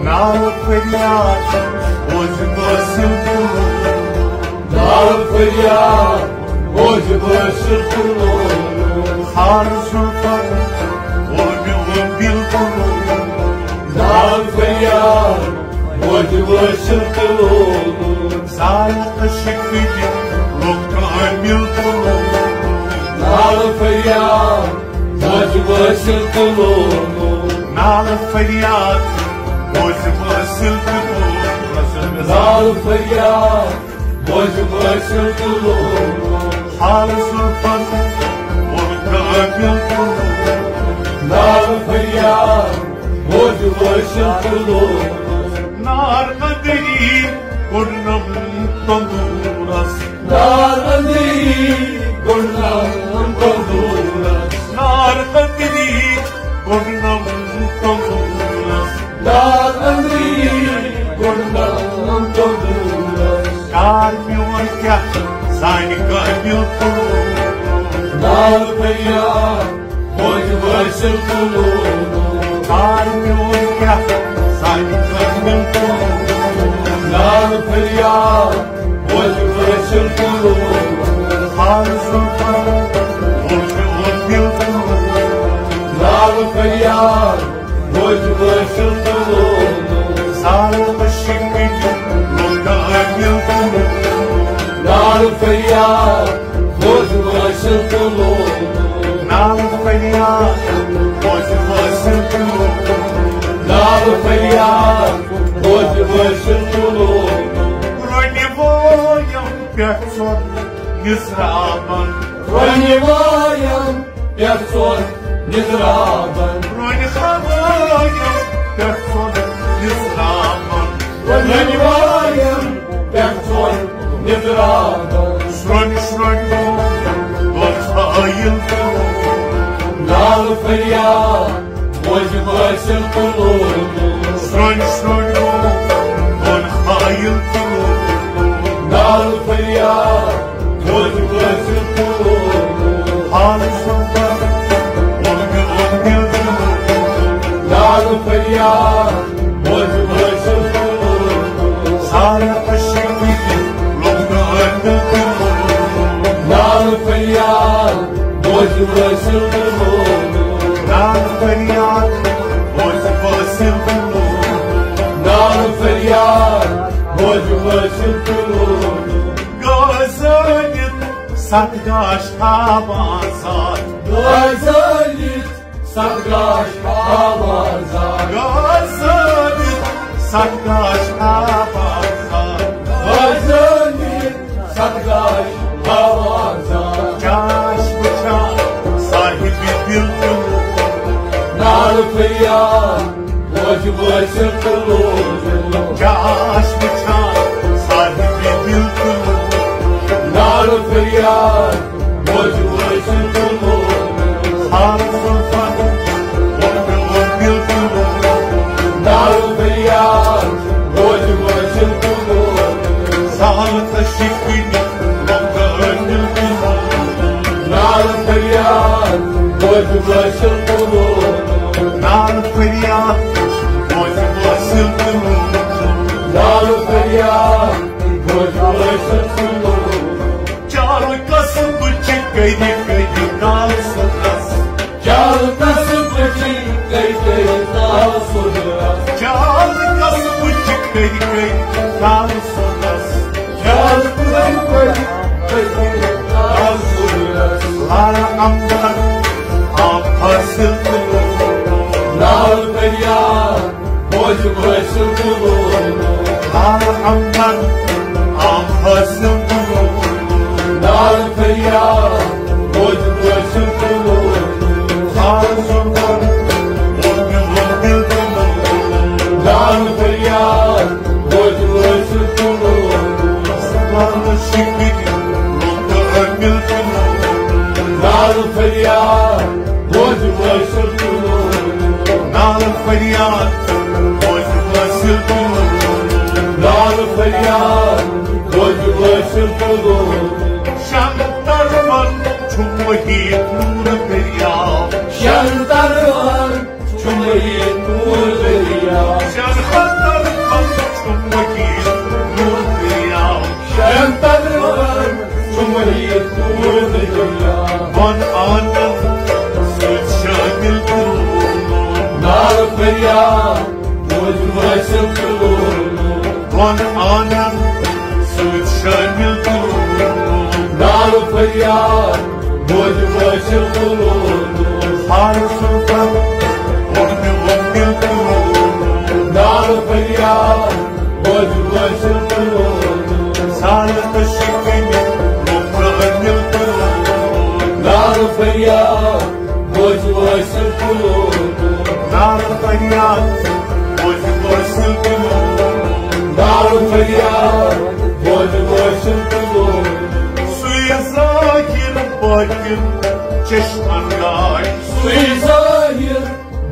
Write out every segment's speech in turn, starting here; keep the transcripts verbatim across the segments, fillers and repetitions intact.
نالہٕ فریاد بوزِ وٲصِل تہٕ لوٗر۔ نالہٕ فریاد بوزِ وٲصِل تہٕ لوٗر۔ خار زُلفن ووٚن میون دِل تہٕ لوٗر۔ نالہٕ فریاد بوزِ وٲصِل تہٕ لوٗر۔ زال عشق دِل لوٚگ کامِل تہٕ لوٗر۔ نالہٕ فریاد بوزِ وٲصِل تہٕ لوٗر۔ نالہٕ فریاد بوزِ وٲصِل تہٕ لوٗر۔ نالہٕ فریاد بوزِ وٲصِل تہٕ لوٗر۔ حال زُلفن ووٚن کامِل تہٕ لوٗر۔ نالہٕ فریاد بوزِ وٲصِل تہٕ لوٗر۔ نار أنٛدری کوٚڑنم تندوٗرس۔ نار أنٛدری کوٚڑنم تندوٗرس۔ نار أنٛدری کوٚڑنم تندوٗرس۔ نار أنٛدری کوٚڑنم تندوٗرس۔ کار میون کیٛاہ زانہِ کامِل تہٕ لوٗر۔ نالہٕ فریاد بوزِ وٲصِل تہٕ لوٗر۔ کار میون کیٛاہ زانہِ کامِل تہٕ لوٗر۔ نالہٕ فریاد بوزِ وٲصِل تہٕ لوٗر۔ حال زُلفن ووٚن میون دِل تہٕ لوٗر۔ نالہٕ فریاد بوزِ وٲصِل تہٕ لوٗر۔ زال عشق دِل لوٚگ کامِل تہٕ لوٗر۔ نالہٕ فریاد بوزِ وٲصِل تہٕ لوٗر۔ نالہٕ فریاد بوزِ وٲصِل تہٕ لوٗر۔ نالہٕ فریاد بوزِ وٲصِل تہٕ لوٗر۔ رۄنہِ وایم پٮ۪ٹھ ژۄن نِزرابن۔ رۄنہِ وایم پٮ۪ٹھ ژۄن نِزرابن۔ رۄنہِ وایم پٮ۪ٹھ ژۄن نِزرابن۔ رۄنہِ وایم پٮ۪ٹھ ژۄن نِزرابن۔ سرٛۄنہِ سرٛۄنہِ گوٚو دۄن خٲیِل تہٕ لوٗر۔ نالہٕ فریاد بوزِ وٲصِل تہٕ لوٗر۔ سرٛۄنہِ سرٛۄنہِ گوٚو دۄن خٲیِل تہٕ لوٗر۔ نالہٕ فریاد بوزِ وٲصِل تہٕ لوٗر۔ حال زُلفن ووٚن میون دِل تہٕ لوٗر۔ نالہٕ فریاد بوزِ وٲصِل تہٕ لوٗر۔ زال عشق دِل لوٚگ کامِل تہٕ لوٗر۔ نالہٕ فریاد بوزِ وٲصِل تہٕ لوٗر۔ نالہٕ فریاد بوزِ وٲصِل تہٕ لوٗر۔ نالہٕ فریاد بوزِ وٲصِل تہٕ لوٗر۔ گازٲنِتھ ستھ گاش تھاوان ساتھ۔ گازٲنِتھ ستھ گاش تھاوان ساتھ۔ گازٲنِتھ ستھ گاش تھاوان ساتھ۔ گازٲنِتھ ستھ گاش تھاوان ساتھ۔ کاش وٕچھان صاحبِ دِل تہٕ لوٗر۔ نالہٕ فریاد بوزِ وٲصِل تہٕ لوٗر۔ کاش وٕچھان صاحبِ دِل تہٕ لوٗر۔ نالہٕ فریاد بوزِ وٲصِل تہٕ لوٗر۔ حال زُلفن ووٚن میون دِل تہٕ لوٗر۔ نالہٕ فریاد بوزِ وٲصِل تہٕ لوٗر۔ زال عشق دِل لوٚگ کامِل تہٕ لوٗر۔ نالہٕ فریاد بوزِ وٲصِل تہٕ لوٗر۔ نالہٕ فریاد بوزِ وٲصِل تہٕ لوٗر۔ نالہٕ فریاد بوزِ وٲصِل تہٕ لوٗر۔ چالہٕ قصبٕچ کٔرِتھ کٔرِتھ کال سُنٛد رس۔ چالہٕ قصبٕچ کٔرِتھ کٔرِتھ کال سُنٛد رس۔ چالہٕ قصبٕچ کٔرِتھ کٔرِتھ کال سُنٛد رس۔ چالہٕ قصبٕچ کٔرِتھ کٔرِتھ کال سُنٛد رس۔ لارٕ اندر آو فٲصِل تہٕ لوٗر۔ نالہٕ فریاد بوزِ وٲصِل تہٕ لوٗر۔ لارٕ اندر آو فٲصِل تہٕ لوٗر۔ نالہٕ فریاد بوزِ وٲصِل تہٕ لوٗر۔ لارٕ زُلفن ووٚن میون دِل تہٕ لوٗر۔ نالہٕ فریاد بوزِ وٲصِل تہٕ لوٗر۔ لارٕ شِکِتھ لوٚگ کامِل تہٕ لوٗر۔ نالہٕ فریاد بوزِ وٲصِل تہٕ لوٗر۔ نالہٕ فریاد بوزِ وٲصِل تہٕ لوٗر۔ نالہٕ فریاد بوزِ وٲصِل تہٕ لوٗر۔ شن تروَن چھُ محیط نوٗر دٔریاو۔ شن تروَن چھُ محیط نوٗر دٔریاو۔ شن پن آنن سۭتۍ شٲمِل تُلُن۔ نالہٕ فریاد بوزِ وٲصِل تُلُن۔ حال سُلطان ووٚن مےٚ ووٚن دِل تُلُن۔ نالہٕ فریاد بوزِ وٲصِل تُلُن۔ سالہٕ تہٕ شِکنہِ لوٚگ کٲمِل تُلُن۔ نالہٕ فریاد بوزِ وٲصِل تُلُن۔ نالہٕ فریاد بوزِ وٲصِل تُلُن۔ نالہٕ فریاد بوزِ وٲصِل تُلُن۔ سُے ظٲہِر بٲطِن چشمن گاش۔ سُے ظٲہِر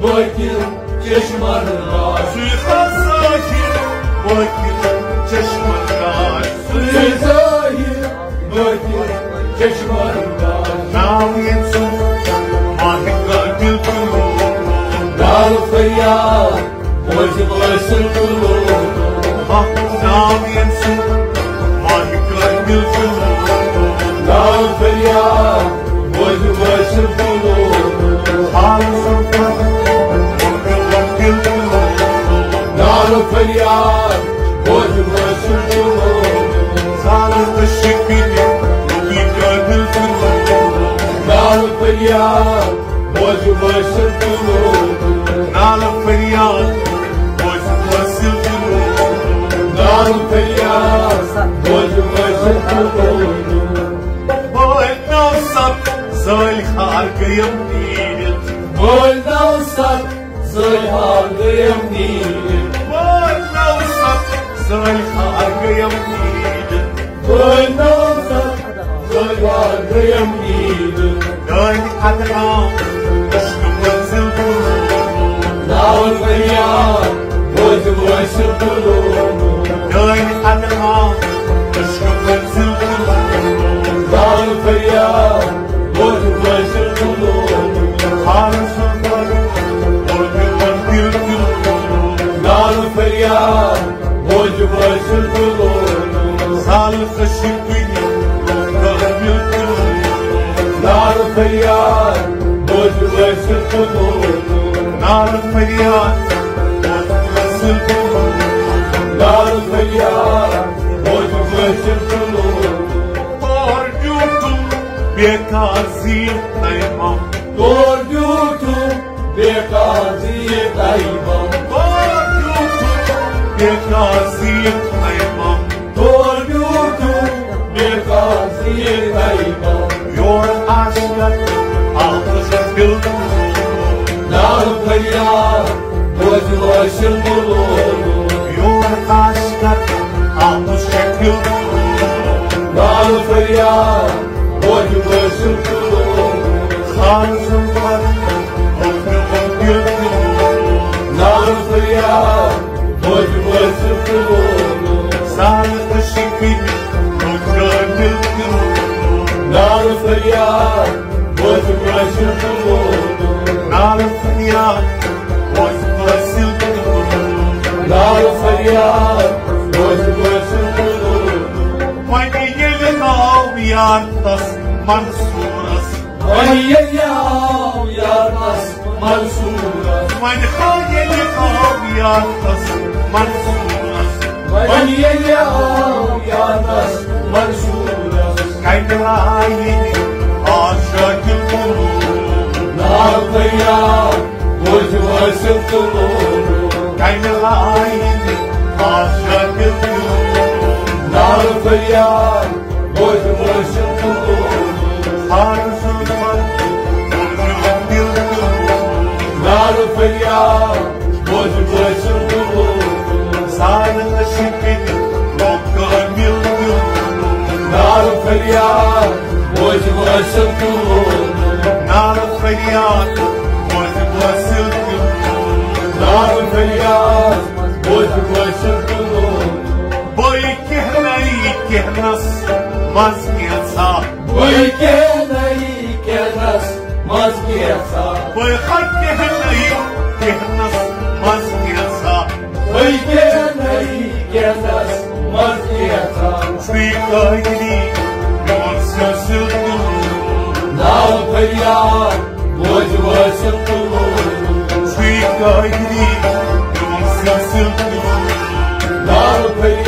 بٲطِن چشمن گاش۔ سُے ظٲہِر بٲطِن چشمن گاش۔ سُے ظٲہِر بٲطِن چشمن گاش۔ ناو ییٚمۍ سُنٛد ماہِ کٲمِل تُلُن۔ نالہٕ فریاد بوزِ وٲصِل تُلُن۔ ناو ییٚمۍ سُنٛد ماہِ کٲمِل تُلُن۔ نالہٕ فریاد بوزِ وٲصِل تُلُن۔ حال سُلطان ووٚن مےٚ ووٚن دِل تُلُن۔ نالہٕ فریاد بوزِ وٲصِل تُلُن۔ سالہٕ تہٕ شِکنہِ لوٚگ کٲمِل تُلُن۔ نالہٕ فریاد بوزِ وٲصِل تُلُن۔ نالہٕ فریاد بوزِ وٲصِل تُلُن۔ نالہٕ فریاد بوزِ وٲصِل تُلُن۔ بٲے نو ستھ زٲلۍ ہار گٔیم نیٖرِتھ۔ بٲے نو ستھ زٲلۍ ہار گٔیم نیٖرِتھ۔ بٲے نو ستھ زٲلۍ ہار گٔیم نیٖرِتھ۔ بٲے نو ستھ زٲلۍ ہار گٔیم نیٖرِتھ۔ ڈٲلۍ قدم عشق منزل تُلُن۔ نالہٕ فریاد بوزِ وٲصِل تُلُن۔ ڈٲلۍ قدم عشق منزل تُلُن۔ نالہٕ فریاد بوزِ وٲصِل تُلُن۔ حال سُلطان ووٚن مےٚ ووٚن دِل تُلُن۔ نالہٕ فریاد بوزِ وٲصِل تُلُن۔ سالہٕ تہٕ شِکنہِ لوٚگ کٲمِل تُلُن۔ نالہٕ فریاد بوزِ وٲصِل تُلُن۔ نالہٕ فریاد بوزِ وٲصِل تُلُن۔ نالہٕ فریاد بوزِ وٲصِل تُلُن۔ تور بیوٗٹھُم بیکار زیٖٹھ تَمہِ مۄکھ۔ تور بیوٗٹھُم بیکار زیٖٹھ تَمہِ مۄکھ۔ تور بیوٗٹھُم بیکار زیٖٹھ تَمہِ مۄکھ۔ تور بیوٗٹھُم بیکار زیٖٹھ تَمہِ مۄکھ۔ یور عاشقن آمُت دِل۔ نالہٕ فریاد بوزِ وٲصِل تُلُن۔ یور عاشقن آمُت دِل۔ نالہٕ فریاد بوزِ وٲصِل تُلُن۔ خان سُلطان ووٚن مےٚ ووٚن دِل تُلُن۔ نالہٕ فریاد بوزِ وٲصِل تُلُن۔ سالہٕ تہٕ شِکنہِ لوٚگ کٲمِل تُلُن۔ نالہٕ فریاد بوزِ وٲصِل تُلُن۔ نالہٕ فریاد بوزِ وٲصِل تُلُن۔ نالہٕ فریاد بوزِ وٲصِل تُلُن۔ وۄنۍ ییٚلہِ آو یار تس منصوٗرس۔ وۄنۍ ییٚلہِ آو یار تس منصوٗرس۔ وۄنۍ ہا ییٚلہِ آو یار تس منصوٗرس۔ وۄنۍ ییٚلہِ آو یار تس منصوٗرس۔ کمہِ لایِنہِ آز شٲکِل تُلُن۔ نالہٕ فریاد بوزِ وٲصِل تُلُن۔ کمہِ لایِنہِ آز شٲکِل تُلُن۔ نالہٕ فریاد بوزِ وٲصِل تُلُن۔ خان سُلطان ووٚن مےٚ ووٚن دِل تُلُن۔ نالہٕ فریاد بوزِ وٲصِل تُلُن۔ سالہٕ تہٕ شِکنہِ لوٚگ کٲمِل تُلُن۔ نالہٕ فریاد بوزِ وٲصِل تُلُن۔ نالہٕ فریاد بوزِ وٲصِل تُلُن۔ نالہٕ فریاد بوزِ وٲصِل تُلُن۔ بٲے کینٛہہ نَے کینٛہہ نَس منٛز کینٛژھا۔ بٲے کینٛہہ نَے کینٛہہ نَس منٛز کینٛژھا۔ بٲے ہا کینٛہہ نَے کینٛہہ نَس منٛز کینٛژھا۔ بٲے کینٛہہ نَے کینٛہہ نَس منٛز کینٛژھا۔ سُے قٲدری میون سلسلہٕ تُلُن۔ نالہٕ فریاد بوزِ وٲصِل تُلُن۔ سُے قٲدری میون سلسلہٕ تُلُن۔ نالہٕ فریاد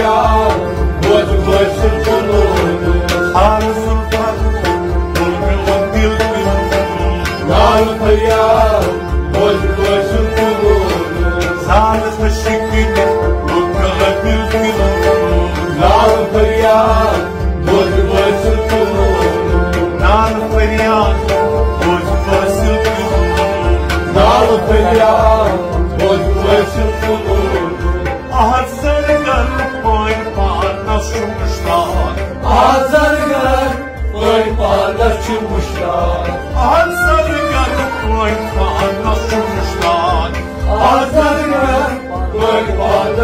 سُہ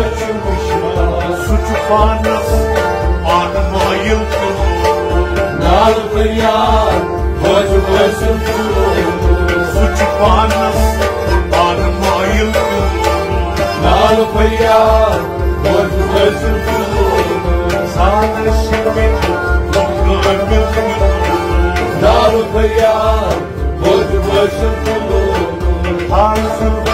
چھُ پانس پانہٕ مٲیِل تہٕ نالہٕ فریاد بوزِ وٲصِل تہٕ۔ سُہ چھُ پانس پانہٕ مٲیِل تہٕ نالہٕ فریاد بوزِ وٲصِل تہٕ۔ سالس چھِ مےٚ کٲمِل تہٕ نالہٕ فریاد بوزِ وٲصِل تہٕ۔ حاصِل